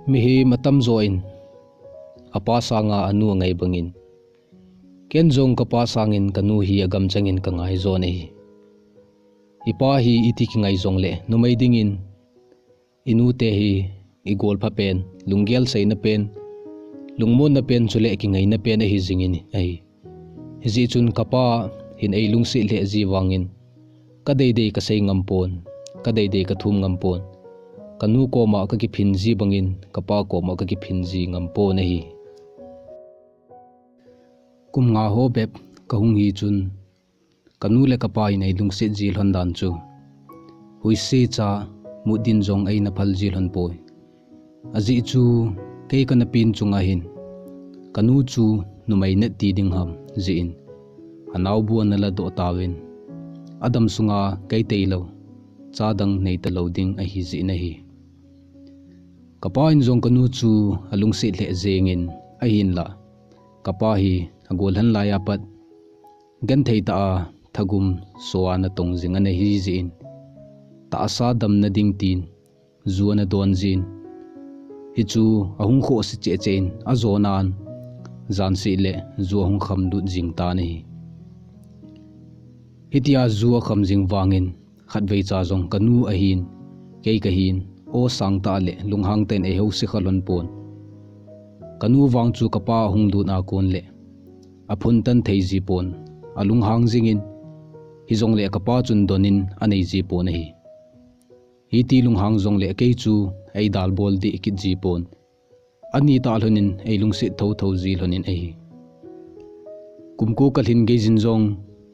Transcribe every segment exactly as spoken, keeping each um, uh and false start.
Mihem atamjo in apa sanga anu angai bangin, ken jong kapa sangin kanu hi agamchang in kangai jo ahi. Ipa hi iti kingai jongle numei dingin inute hi igolpha pen, lunggel seina pen, lungmonna pen chule kingaina pen ahi jingin ahi. Hijeh chun kapa hin eilungset lheh ji vangin, kadeidei kasei ngam pon, kadeidei kathum ngam pon. Kanu koma kakiphin ji bangin, kapa koma kakiphin ji ngam pon ahi. Kum nga ho bep kahung hi chun, kanu le kapa in eilungset ji lhon dan chu, huise cha mutdin jong eina phal ji lhon poi. Ajeh chu, kei kana pen chunga hin, kanu chu numei nat ti ding ham jeh in, anaobu ana ladoh tauvin, adam sunga kei tailou, cha dang nei talou ding ahi jeh in ahi. Kapa in jong kanu chu alungset lheh jengin, ahinla kapa hi agol lhan laiya pat genthei tah a thagum soh a natong jing ana hijeh in, tahsa damna ding tin ju ana don jin, hichu ahung khohse cheh cheh in, ajonan jan seh le ju ahung khamlut jing tan ahi. Hitia ju akham jing vangin, khatvei cha jong kanu ahin, kei kahin, aw sangtah le lunghang tah in eihouse kha lhon pon. Kanu vang chu kapa ahung lut a kon le aphuntan thei ji pon, alunghang jingin, hijongle kapa chun donin anei ji pon ahi. Hiti lunghang jongle kei chu eidalbol deh kit ji pon, ani tah lhonin eilungset thotho ji lhonin ahi. Kum ko kalhin geijin jong,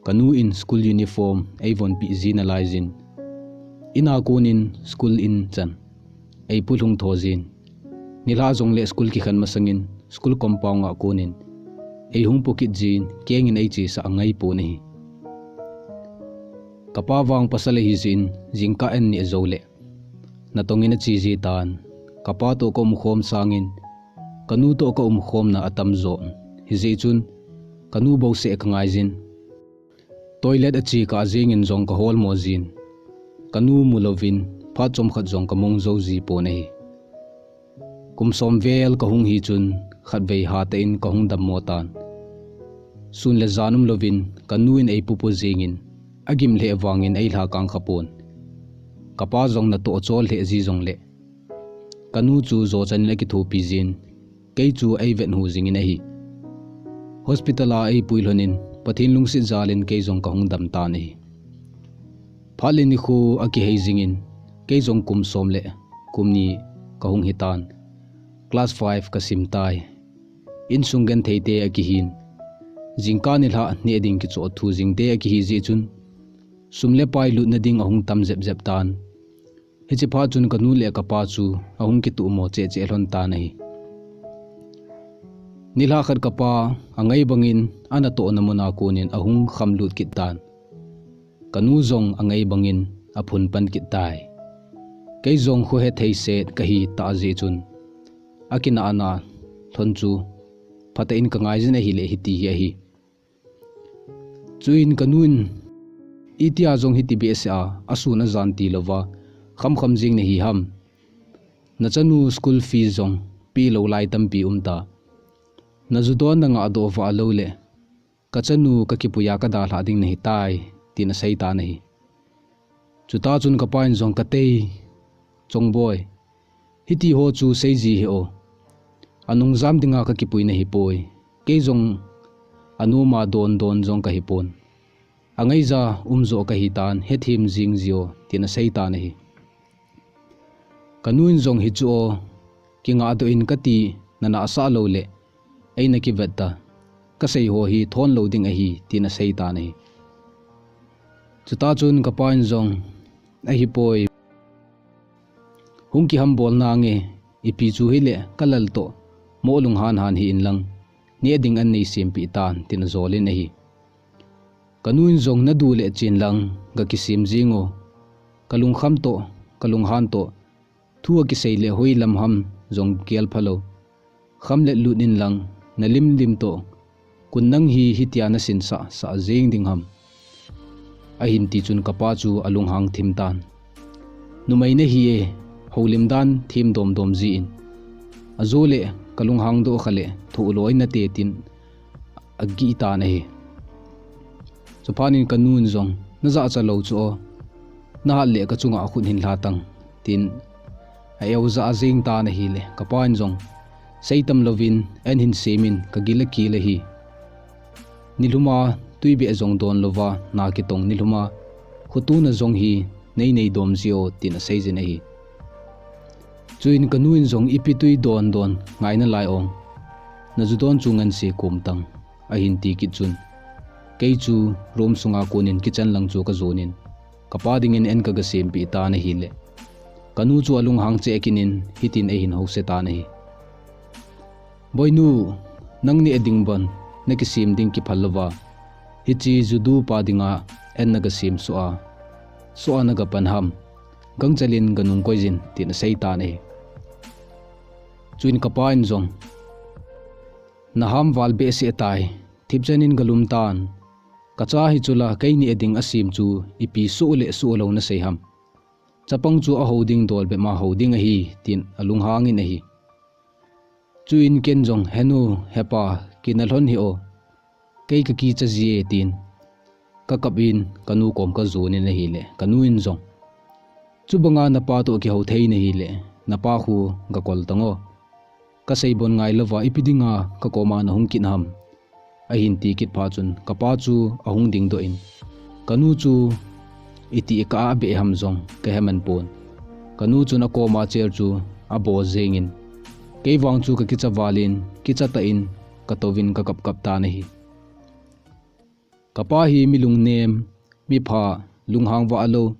kanu in school uniform eivonpeh ji nalaijin, ina konin school in chan eipulhung tho jin, nilhah jongle school kikhen masangin school compound a konin eihung po kit jin, kengin eichesah angai pon ahi. Kapa vang pasal ahijeh in, jingkah an neh joule natongin ache ji tan. Kapa toh kaumkhom sangin, kanu toh kaumkhomna atamjo. Hijeh chun, kanu bouseh kangaijin, toilet ache kah jengin jong kaholmo jin, kanu mulouvin phat chomkhat jong kamong jou ji pon ahi. Kum som vel kahung hi chun, khatvei hatah in kahung dammo tan. Sun le jan umlouvin kanu in eipupu jengin, agim lheh vangin eilha kang kha pon. Kapa jong natoh chol lheh ji jongle, kanu chu jochan in akithopi jin, kei chu eivethu jingin ahi. Hospital a eipui lhonin, Pathen lungset jalin kei jong kahung dam tan ahi. Phat le nikho akihei jingin, kei jong kum som le kum ni kahung hitan. Class five kasim tai. Insung genthei te akihin, jingkah nilhah neh ding kichoh thu jing te akihi jeh chun, sum le pai lutna ding ahung tam jep jep tan. Hiche phat chun kanu le kapa chu ahung kituhmo cheh cheh lhon tan ahi. Nilhah khat kapa angai bangin anatohna muna konin ahung khamlut kit tan. Kanu jong angai bangin aphun pan kit tai. Kei jong khohethei set kahi tah jeh chun, akinahna lhon chu phatah in kangaijin ahile hiti hi ahi. Chuin kanu in, itia jong hiti behseh a, asun ajan tilouva khamkham jing nahi ham? Nachanu school fees jong pelou lai tampi umta. Najudon nangahdoh vah loule, kachanu kakipuiya kadalhah ding nahitai, tin aseitan ahi. Chutah chun kapa in jong, katei, Chongboi, hitiho chu seiji hih o. Anungjam dinga kakipui nahipoi. Kei jong anoma don don jong kahipon. Angaija umjoh kahitan, hethem jing jio, tin aseitan ahi. Kanu in jong, hichu o, kingahdoh in kati nanahsah loule, eina kivet ta, kaseiho hi thon lou ding ahi, tin aseitan ahi. Chutah chun kapa in jong, ahipoi, hung kihambol nange, ipi chu hile kalal toh moh lunghan han hih inlang, neh ding an nei sempeh tan, tin ajolin ahi. Kanu in jong, nadu le chen lang, gakisem jing o. Kalungkham toh, kalunghan toh, thu akisei le hoilam ham jong gelphalou, khamlet lut inlang, nalimlim toh, kun nang hi hitia nasinsah sah jeng ding ham? Ahin tichun kapa chu alunghang thim tan. Numei nahi e, houlim dan thim domdom jin, Ajo le kalunghang doh kha le thoh loi nate tin agih tan ahi. Chuphat in kanu in jong, "Najahcha lou chu o, nahat le kachunga khut hin lha tan," tin a-eojah jeng tan ahile, kapa in jong, "Seitam louvin, an hin semin, kagil akel ahi. Nilhum a tui beh jong don louva, na kitong nilhum a khotona jong hi nei nei dom jio," tin aseijin ahi. Chuin kanu in jong, "Ipi tui don don ngai nalai ong, naju don chu ngansi kom tan," ahin ti kit chun, kei chu room sunga konin kitchen lang chu kajonin, kapa dingin an kaga sempeh tan ahile, kanu chu alunghang cheh kinin hitin eihin houset tan ahi. "Boinu, nangni ading ban nakisem ding kiphal louva, hiche judu pa dinga an naga sem soh a, soh a naga pan ham, gangchel in ganung koijin," tin asei tan ahi. Chuin kapa in jong, "Naham val behseh tai, thipchen in galum tan, kacha hi chula keini ading asem chu ipi soh le soh lou nasei ham. Chapang chu aho ding dol bep ma ho ding ahi," tin alunghangin ahi. Chuin ken jong, "Henu, hepa, kina lhon hih o, kei kakicha jie," tin kakap in kanu kom kajonin ahile, kanu in jong, "Chubanga napa toh kihou thei nahile, napa khu gakol tan o. Kasei bon ngai louva ipi dinga kakoma nahung kit ham," ahin ti kit phat chun, kapa chu ahung dingdoh in, kanu chu iti ka abeh ham jong kahe man pon, kanu chun akoma chair chu abol jengin, kei vang chu kakicha valin, kicha tah in katouvin kakap kap tan ahi. Kapa hi mi lungnem, mi pha, lunghang vah lou,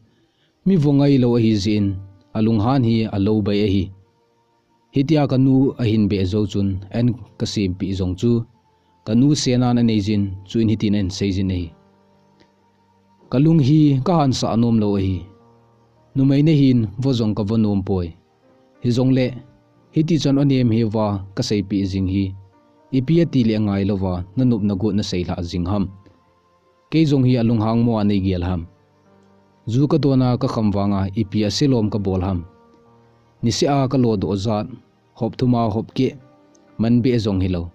mi vongai lou ahi jeh in, alunghan hi alou bai ahi. Hitia kanu ahin beh jou chun, an kasempeh jong chu kanu senan anei jin, chuin hitin ahin sei jin ahi. Kalung hi kahansah nom lou ahi. Numei nahin vo jong kavo nom poi. Hijongle, hiti chan o nem hiuva kaseipeh jing hi, ipi ati le ngai louva, nanop nagot naseilhah jing ham. Kei jong hi alunghang mo a neigel ham. Ju kadon a kakham vanga ipi aselom kabol ham. Niseh a kalodoh jat, hop thum a hop keh, man beh jong hilou.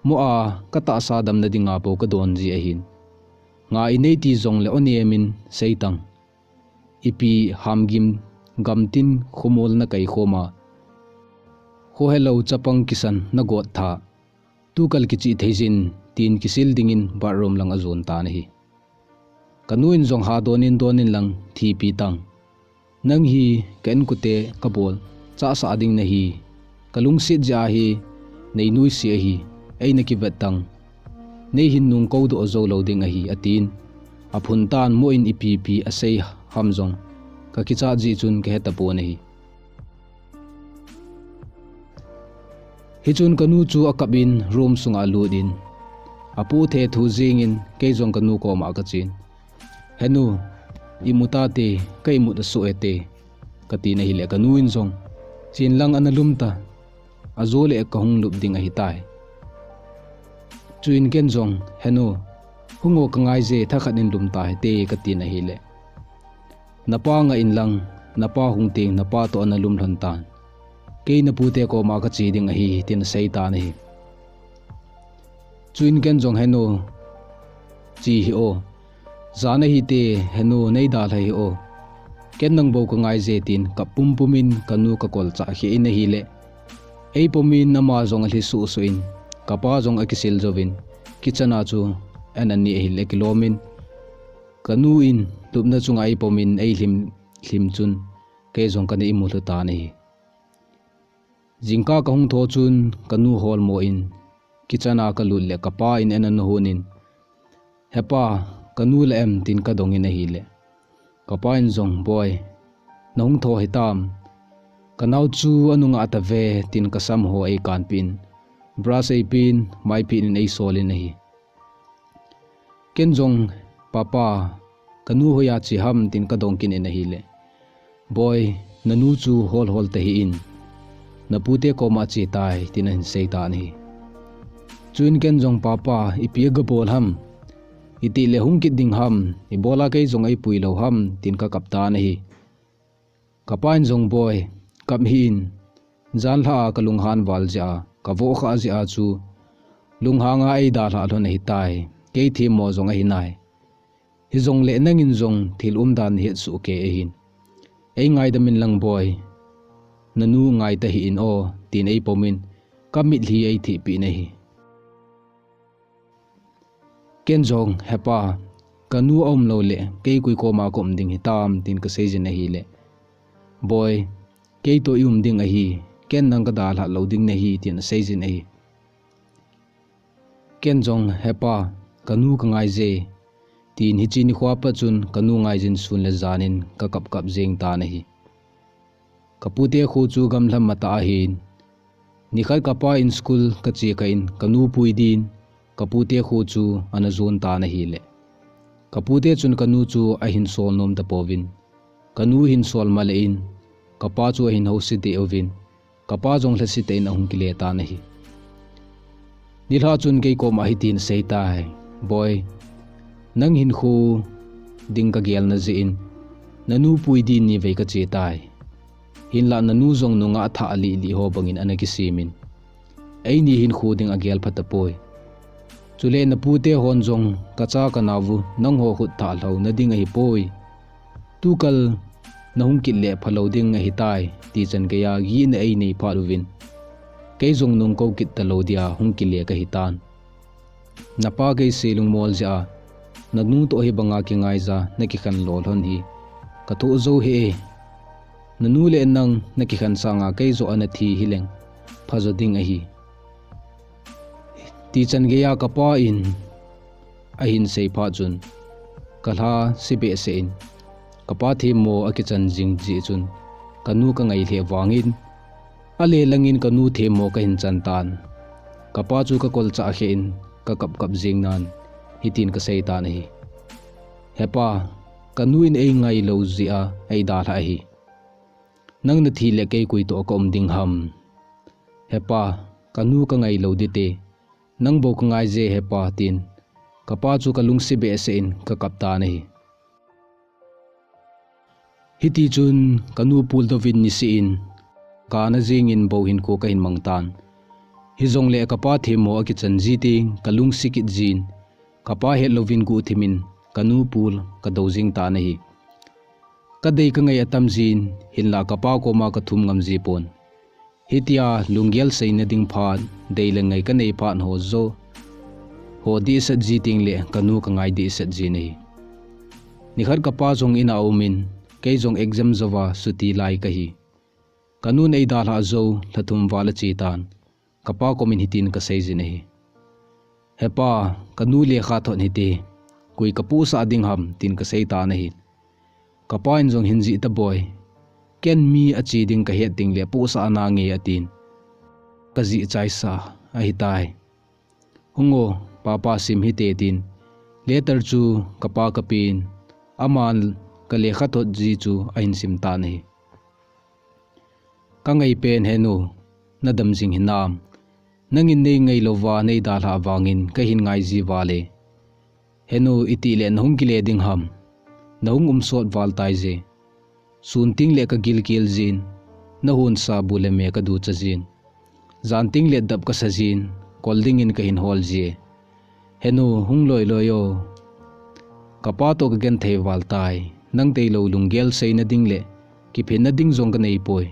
Mo a katahsa damna dinga bou kadon ji ahin. Ngai nei ti jongle o nem in sei tan. Ipi hamgim gamtin khomol nakai khom a, khohelou chapang kisan nagot tha. Tukal kichih thei jin, tin kisil dingin bathroom lang ajon tan ahi. Kanu in jong ha donin donin lang thipi tan. Nang hi ka inkote kabol chahsah ding nahi. Kalungset jeh a hi nei nuisat ahi. Eina kivet tan. Nei hin nung kou doh jou lou ding ahi, atin. Aphun tan mo in ipi ipi asei ham jong kakichat jeh chun kahe tapon ahi. Hichun kanu chu akap in room sunga alut in, apoh thethu jingin kei jong kanu koma kachen. Henu, imu tate, ka imut asoh e te, katin ahile kanu in jong, chen lang ana lum ta, ajo le kahung lup ding ahitai. Chuin ken jong, henu, hung o kangai je thakhat in lum ta hite katin ahile. Napa ngah in lang, napa hung teng, napa toh ana lum lhon tan. Kei napute koma kache ding ahi, tin asei tan ahi. Chuin ken jong henu, che hih o. Jan ahite, henu, nei dalha hih o. Ken nang bou kangai je tin, kap pumpum in kanu kakol chah kheh in ahile. Eipom in ama jong alhi suhsuh in, kapa jong akisil jouvin, kitchen a chu an ani ahile kilom in, kanu in lupna chunga eipom in eilhim lhim chun, kei jong kana imu lhu tan ahi. Jingkah kahung thou chun kanu holmo in kitchen a kalut le kapa in an ana hon in, "Hepa, kanu la em?" tin kadong in ahile. Kapa in jong, "Boi, nahung thou hitam? Kanao chu anungah tave," tin kasam ho eikanpeh in, brush eipeh in, maipeh in eisol in ahi. Ken jong, "Papa, kanu hoiya che ham?" tin kadong kit in ahile. "Boi, nanu chu hol hol tahih in, napute koma che tai," tin ahin sei tan ahi. Chuin ken jong, "Papa, ipi agabol ham? Itih le hung kit ding ham? Ibola kei jong eipui lou ham?" tin kakap tan ahi. Kapa in jong, "Boi, kap hih in, Janlhah a kalunghan val jeh a, kavoh khah jeh a chu, lunghang a eidalhah lhon ahitai. Kei themmo jong ahinai. Hijongle nangin jong thil umdan nahet soh kei ahin. Eingaidam in lang boi. Nanu ngai tahih in o, tin eipom in, kamitlhi eithehpeh in ahi. Ken jong, hepa, kanu aum lou le, kei koi koma kaum ding hitam, tin kasei jin ahile. Boi, kei toh i um ding ahi, ken nang kadalhah lou ding nahi, tin asei jin ahi. Ken jong, hepa, kanu kangai je, tin hiche nikho a pat chun kanu ngaijin sun le jan in kakap kap jeng tan ahi. Kapute kho chu gamlham matah ahin. Nikhat kapa in school kache kah in kanu pui din, kapute kho chu ana jon tan ahile. Kapute chun kanu chu ahin sol nom tapouvin. Kanu hin sol male in, kapa chu ahin house deh uvin. Kapa jong lhasetah in ahung kile tan ahi. Nilhah chun kei koma hitin asei tai, Boi, nang hinkho ding kagelna jeh in, nanu pui din nivei kache tai. Hinlah nanu jong nungah thah lih lih ho bangin ana kisem in. Eini hinkho ding agel phatapoi. Chule napute hon jong kacha kanao u nangho khut thah lhouna ding ahipoi. Tukal nahung kit le phalou ding ahitai, ti chan geiya gihna einei phat uvin. Kei jong nung kou kit talou dia hung kile kahitan. Napa kei selungmol jeh a, nanu toh hibanga kingaija nakikhen lolhon hi kathoh jou hih e. Nanu le nang nakikhen sanga kei joh ana thi hileng phajo ding ahi. Ti chan geiya kapa in ahin sei phat chun, kalha se behseh in, kapa themmo akichan jing jeh chun, kanu kangai lheh vangin, ale langin kanu themmo kahin chan tan. Kapa chu kakolchah kheh in, kakap kap jeng nan, hitin kasei tan ahi. Hepa, kanu in eingai lou jeh a eidalhah ahi. Nang nathi le kei koi toh kaum ding ham. Hepa, kanu kangai lou dite. Nang bou kangai je hepa, tin kapa chu kalungset behseh in kakap tan ahi. Hitichun kanu pul douvin niseh in kana jeng in bou hinkho kahin mang tan. Hijongle kapa themmo akichan ji teng kalungset kit jin, kapa hetlouvin guhthim in kanu pul kadou jing tan ahi. Kadei kangai atam jin, hinlah kapa koma kathum ngam jipon. Hitia lunggel seina ding phat, dei le ngai kanei phat ho joh, ho dehset ji tengle kanu kangai dehset jin ahi. Nikhat kapa jong in aumin, kei jong exam jouva chuti lai kahi. Kanun eidalhah jou, lha thum val ache tan. Kapa komin hitin kasei jin ahi. Hepa, kanu lekha thot hite, koi kapohsah ding ham, tin kasei tan ahi. Kapa in jong hin jih ta boi. Ken mi ache ding kahet tengle pohsah nange atin. Kajih chaisa ahitai. Hung o, papa sim hite tin. Letter chu kapa kapen. Aman kalekha thot ji chu ahin sim tan ahi. Kangai pen henu, nadam jing hinam. Nangin neingai louva neidalhah vangin kahin ngai ji vale. Henu, itile nahung kile ding ham. Nahung umsot val taije. Sun tengle kagilkel jin. Nahonsa bu le me kaducha jin. Jan tengle dap kasa jin. Kol dingin kahin hol jie. Henu, hung loi loi o. Kapa toh kagenthei val tai. Nang tailou lunggel seina ding le kiphinna ding jong kanei poi.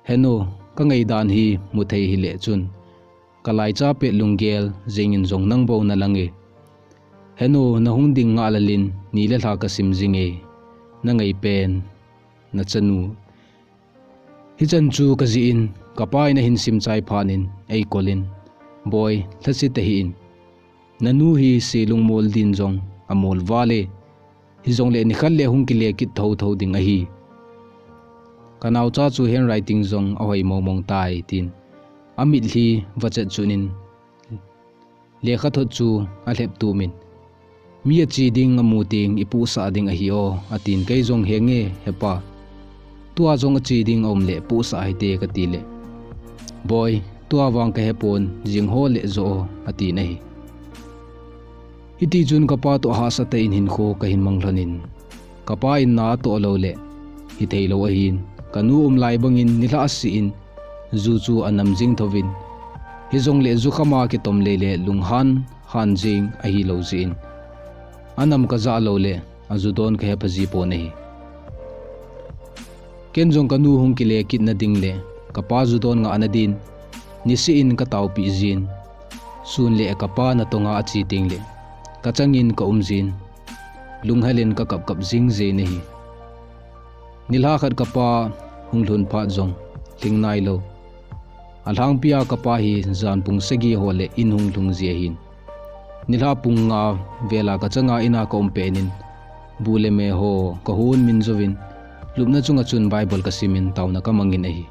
Henu, kangai dan hi muthei hile chun, kalaicha pet lunggel jengin jong nang bou nalange. Henu, nahung ding ngah lalin ni le lha kasim jinge. Nangai pen, nachanu. Hichan chu kajih in, kapa in ahin sim chai phat in, eikol in, boi, lhasetah hih in. Nanu hi selungmol din jong amol vale. Hijongle nikhat le hung kile kit thotho ding ahi. Kanaocha chu handwriting jong ahoi mongmong tai tin. Amitlhi vachet chun in lekha thot chu alhep tumin. Mi ache ding amu teng ipohsah ding ahi o, atin kei jong henge hepa. Tua jong ache ding aum le pohsah hite kati le. Boi, tua vang kahepon jing ho le jo o, atin ahi. Hitichun kapa toh hahsatah in hinkho kahin mang lhonin. Kapa in na atoh lou le, hithei lou ahin. Kanu um lai bangin nilhah asih in. ju chu anam jing thouvin, hijongle ju khama kitom lei le lunghan han jing ahilou jeh in, anam kajah lou le aju don kahepha ji pon ahi. Ken jong kanu hung kile kitna ding le kapa ju don ngahna din niseh in kataopeh jin, sun le kapa natonga ache tengle kachangin kaum jin, lunghel in kakap kap jing jin ahi. Nilhah khat kapa hung lhun phat jong lhing nailou. Alhangpia kapa hi jan pung sagi ho le in hung lhung ji ahin, nilhah pung nga vela kachanga ina kaum pet in, bu le me ho kahon min jouvin, lupna chunga chun Bible kasimin taona kamangin ahi.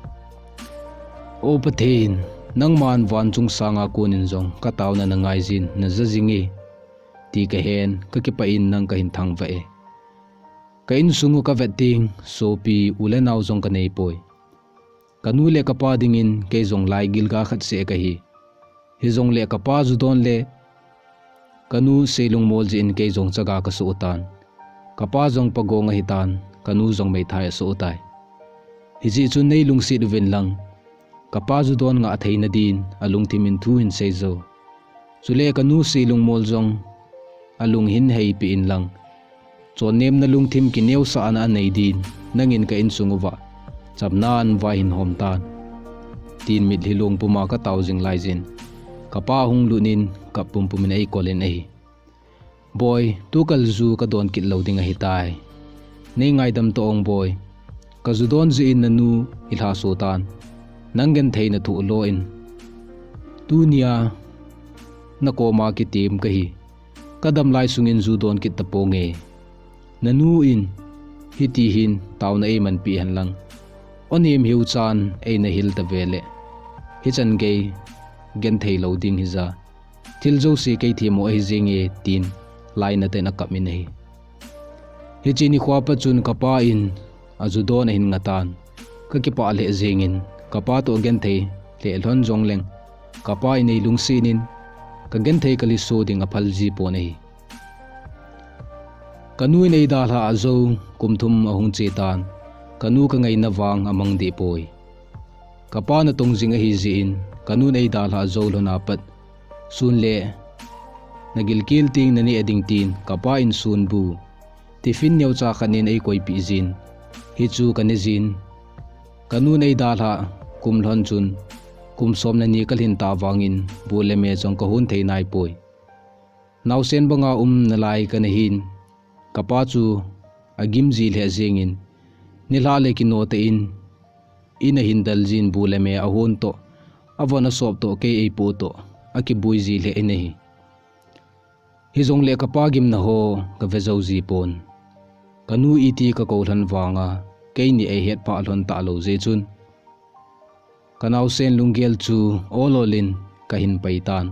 O Pathen, nangman van chung sanga konin jong kataona nangai jin, naja jinge, ti kahen, kakipah in nang kahin thangvah e. Ka insung u kavet teng, sopi u le nao jong kanei poi. Kanu le kapa dingin kei jong lai gilga khat seh kahi. Hijongle kapa ju don le kanu seilungmol jeh in kei jong chaga kasoh tan. Kapa jong pagong ahitan, kanu jong meithai asoh tai. Hijeh chun neilungset uvin lang, kapa ju don ngah theina din alungthim in thu hin sei jo. Chule kanu seilungmol jong alung hin heipeh in lang, chonnemna lungthim kineosahna anei din nangin ka insung uva chamnan vai hin hom tan, tin mitlhi long puma katao jing laijin, kapa ahung lut in kap pumpum in eikol in ahi. Boi, tukal ju kadon kit lou ding ahitai. Neingaidam tao ong boi. Kaju don jeh in nanu ilhaso tan. Nang gentheina thoh lou in, tunia nakoma kitem kahi. Kadam lai sungin ju don kit taponge. Nanu in hitihin taona eimanpeh hen lang, onem hiu chan eina hil tave le, hichan gei genthei lou ding hija, thil jouse kei themmo ahi jenge, tin lainat in akap in ahi. Hiche nikho pat chun kapa in aju don ahin ngah tan. Kakipah lheh jengin, kapa toh genthei lheh lhon jongleng, kapa in eilungset in, kagenthei kalhiso ding aphal ji pon ahi. Kanu in eidalhah jou kum thum ahung che tan, kanu kangaina vang amang deh poi. Kapa natong jing ahi jeh in, kanun eidalhah jou lhona pat, sun le nagilkel teng naneh ding tin, kapa in sun bu, tiffin neocha khat in eikoipeh jin, hichu kaneh jin. Kanun eidalhah kum lhon chun, kum som le ni kalhin ta vangin, bu le me jong kahon thei naipoi. Naosen banga umna lai kana hin, kapa chu agim ji lheh jengin, nilhah le kino tah in, in ahin del jin, bu le me ahon toh, avon asop toh, kei eipoh toh, akibui ji lheh in ahi. Hijongle kapa gimna ho kave jou ji pon. Kanu iti kakou lhon vanga, keini eihet phah lhon talou jeh chun, kanaosen lunggel chu ol ol in kahin pai tan.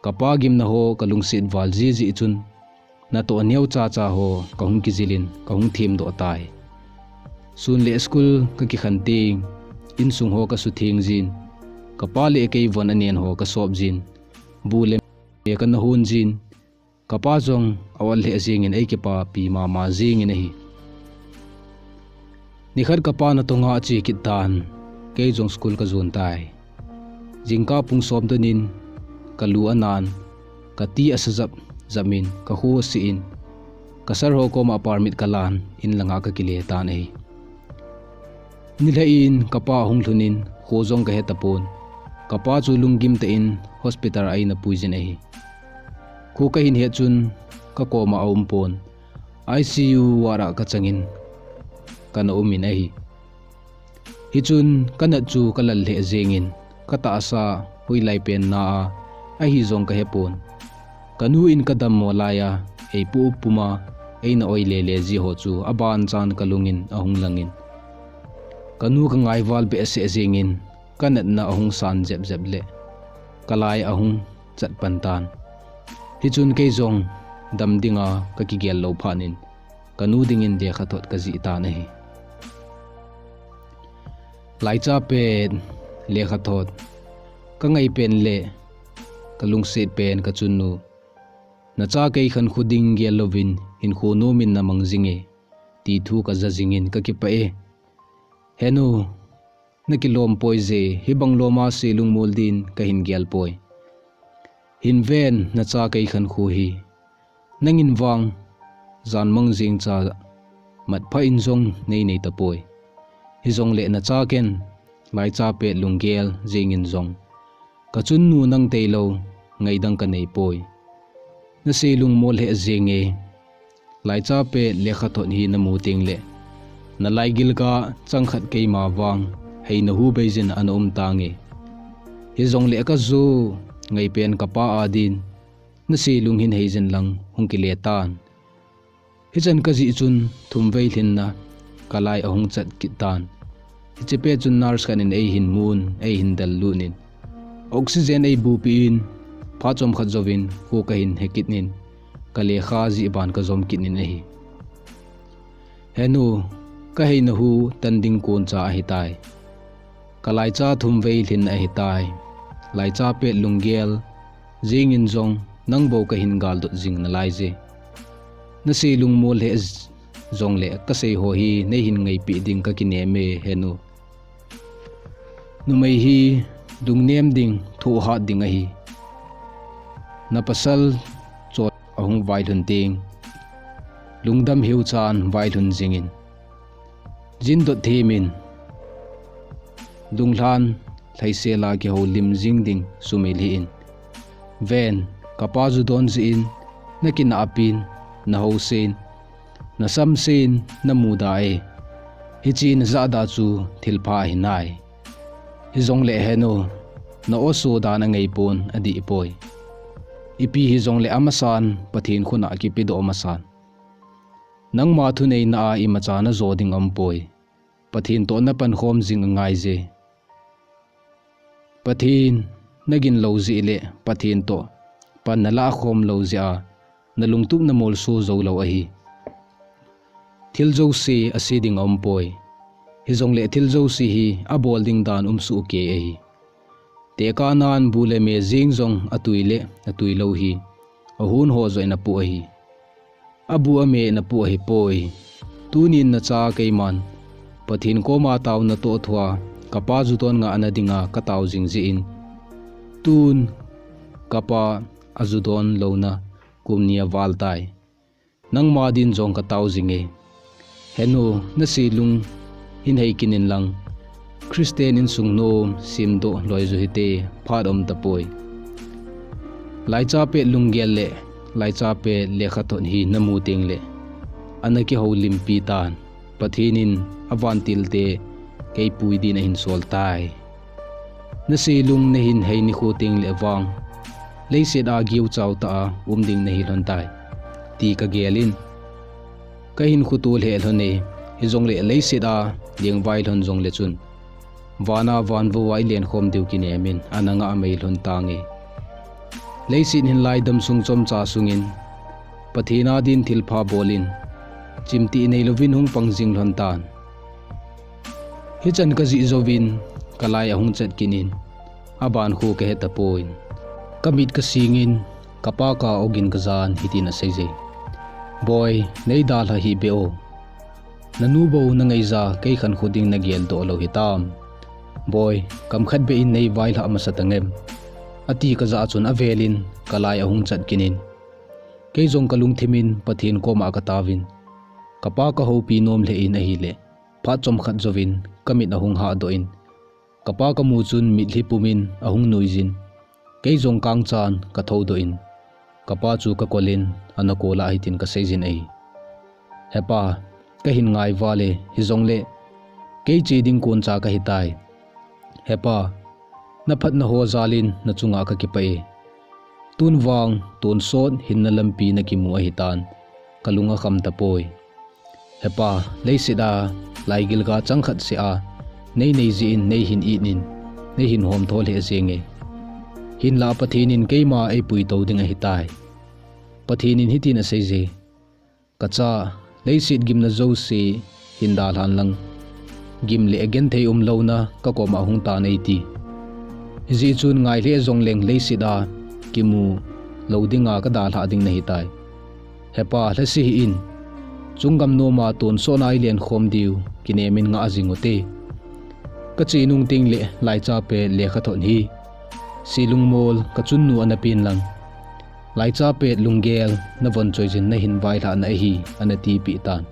Kapa gimna ho kalungset val jiji chun, natoh neocha cha ho kahung kijil in kahung themdoh tai. Sun le school kakikhen teng, insung ho kasutheng jin, kapa le kei von anen ho kasop jin, bu le me kana hon jin, kapa jong a-ol lheh jengin eikipapi mama jengin ahi. Nikhat kapa natonga ache kit tan, kei jong school kajon tai. Jingkah pung som donin kalu anan, kati asa jap jap in, kakho asih in, ka sir ho koma permit kalan, in langa kakile tan ahi. Nilhah in kapa ahung lhun in, kho jong kahe tapon. Kapa chu lunggim tah in hospital a eina pui jin ahi. Kho kahin het chun kakoma aum pon. I C U ward a kachangin kana um in ahi. Hichun kanat chu kalal lheh jengin, katahsa hoilai pen na a ahi jong kahepon. Kanu in kadammo laiya eipoh puma eina oi lele ji ho chu abanchan kalungin ahung langin, kanu kangai val behseh jengin, kanatna ahung san jep jep le kalai ahung chat pan tan. Hichun kei jong dam dinga kakigel lou phat in, kanu dingin lekhathot kajih tan ahi. Laicha pet, lekhathot, kangai pen le kalungset pen kachunnu, nacha kei khankho ding gel louvin hinkho nomin namang jinge, ti thu kaja jingin kakipah e. Henu, nakilom poi je, hibang loma selung mol din kahin gel poi. Hin ven, nacha kei khankho hi. Nangin vang, jan mang jing cha mat pha in jong nei nei tapoi. Hijongle nacha ken, laicha pet lunggel jingin jong, kachunnu nang teilou, ngaidang kanei poi. Naselung mol he jing e. Laicha pet lekhathot hi namu tengle, nalai gilga changkhat keima vang heina hu beijin ana um tange. Hijongle kajo ngaipen kapa adin, naselung hin heijin lang hung kile tan. Hichan kajih chun thumvei lhinna kalai ahung chat kit tan. Hiche pet chun nurse khat in eihin mun, eihin del lut in, oxygen eibupi in, phat chomkhat jouvin kho kahin he kit in, kalekha jih ban kajom kit in ahi. Henu, kaheina hu tan ding kon cha ahitai. Kalaicha thumvei lhinna ahitai. Laicha pet lunggel jingin jong nang bou kahin galdot jing nalai je. Naselung mol he jongle kasei ho hi neihin ngaipi ding kakinem e, Henu. Numei hi lungnem ding, thohhat ding ahi. Napasal chot ahung vailhun teng, lungdam hiu chan vailhun jingin, jindot themin, lunglhan lhaisela kihoulim jing ding sumil hih in. Ven, kapa ju don jeh in, nakinahpin, nahosen, nasamsen, namuda e. Hiche najahda chu thilpha ahinai. Hijongle Henu, na-o so dan angaipon, adih poi. Ipi hijongle amasan Pathen khut a kipedoh masan. Nangma thuneina a imacha najo ding aumpoi. Pathen toh napankhom jing angai je. Pathen nagin lou jeh le Pathen toh pan nalah khom lou jeh a nalungtup namolso jou lou ahi. Thil jouse ase ding aumpoi. Hijongle thil jouse hi abol ding dan um sohkei ahi. Tekahnan bu le me jeng jong atui le atui lou hi ahon ho joh in apoh ahi. Abu ame in apoh ahipoi. Tunin nacha keiman Pathen koma taona toh thua kapa ju don ngahna dinga katao jing jeh in, tun kapa aju don louna kum ni aval tai. Nangma din jong katao jing e. Henu, naselung hin hei kit in lang, Christian insung nom semdoh loi ju hite, phat aum tapoi. Laicha pet lunggel le laicha pet lekhathot hi namu tengle ana kihoulimpi tan. Pathen in avantilte keipui din ahin sol tai. Naselung nahin hei nikho tengle vang, leiset a giuchau tah a um ding nahi lhon tai, ti kagel in, kahinkho tolheh lhon e. Hijongle leiset a lengvai lhon jongle chun, vana vanvou a ilenkhom diu kinem in ana ngah mei lhon tange. Leiset hin laidam sung chomcha sungin, Pathen a din thilpha bol in, chimtih neilouvin hung pang jing lhon tan. Hichan kajih jouvin kalai ahung chat kit in, abankho kahe tapon, kamit kasing in, kapa ka-ogin kajan hitin asei je. Boi, neidalha hih beh o. Nanu bou nangaija kei khankho ding nageldoh lou hitam. Boi, kamkhat beh in neivailhah masa tangem, ati kajah chun avel in kalai ahung chat kit in, kei jong kalungthim in Pathen koma kataovin, kapa kahoupi nom lheh in ahile, phat chomkhat jouvin kamit ahung hahdoh in, kapa kamu chun mitlhi pumin ahung nuijin, kei jong kangchan kathoudoh in, kapa chu kakol in, ana kol a hitin kaseijin ahi. Hepa, kahin ngaival e, hijongle kei che ding koncha kahitai. Hepa, naphatna ho jal in nachunga kakipah e. Tun vang tonsot hinna lampi nakimu ahitan, kalung akham tapoi. Hepa, leiset a laigilga changkhat seh a neinei jeh in neihin it in, neihin homtho lheh jenge. Hinlah Pathen in keima eipuitou ding ahitai. Pathen in hitin aseije, kacha, leiset gimna jouse hin dalhan lang, gim le genthei umlouna kakoma hung tan eiti. Hijeh chun ngai lheh jongleng leiset a kimu lou dinga kadalhah ding nahitai. Hepa, lhase hih in, chunggam noma tonsotna ilenkhom diu kinemin ngah jing ute. Kache nung tengle laicha pet lekhathot hi, se lungmol kachunnu ana pen lang, laicha pet lunggel navon choijin nahin vailhahna ahi, ana tipeh tan.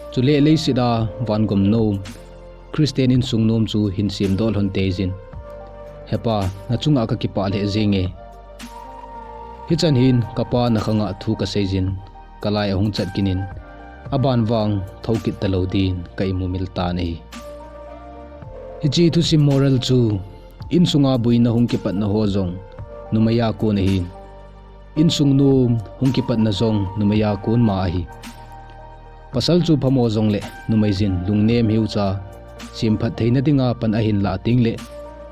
Chule leiset a vangam nom, Christian insung nom chu hin semdoh lhon teijin, Hepa, nachunga kakipah lheh jenge. Hichan hin kapa nakhanga thu kaseijin, kalai ahung chat kit in, aban vang thou kit talou din ka imumil tan ahi. Hiche thusim moral chu, insunga boina hung kipatna ho jong numeiya kon ahi. Insung nom hung kipatna jong numeiya kon ma ahi. Pasal chu phamo jongle numeijin lungnem hiucha, semphat theina dinga pan ahin lah tengle,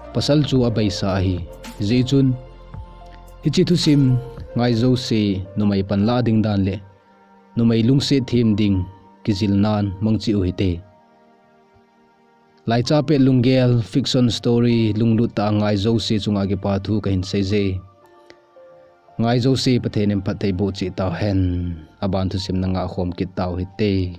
pasal chu abeisa ahi. Hijeh chun, hiche thusim ngai jouse numei panlah ding dan le numei lungset them ding kijilnan mangcheh u hite. Laicha pet lunggel, fiction story, lunglut tah a ngai jouse chunga kipa thu kahin seije. Ngai jouse Pathen in phatthei boh cheh tauhen. Aban thusim na ngah khom kit tau hite.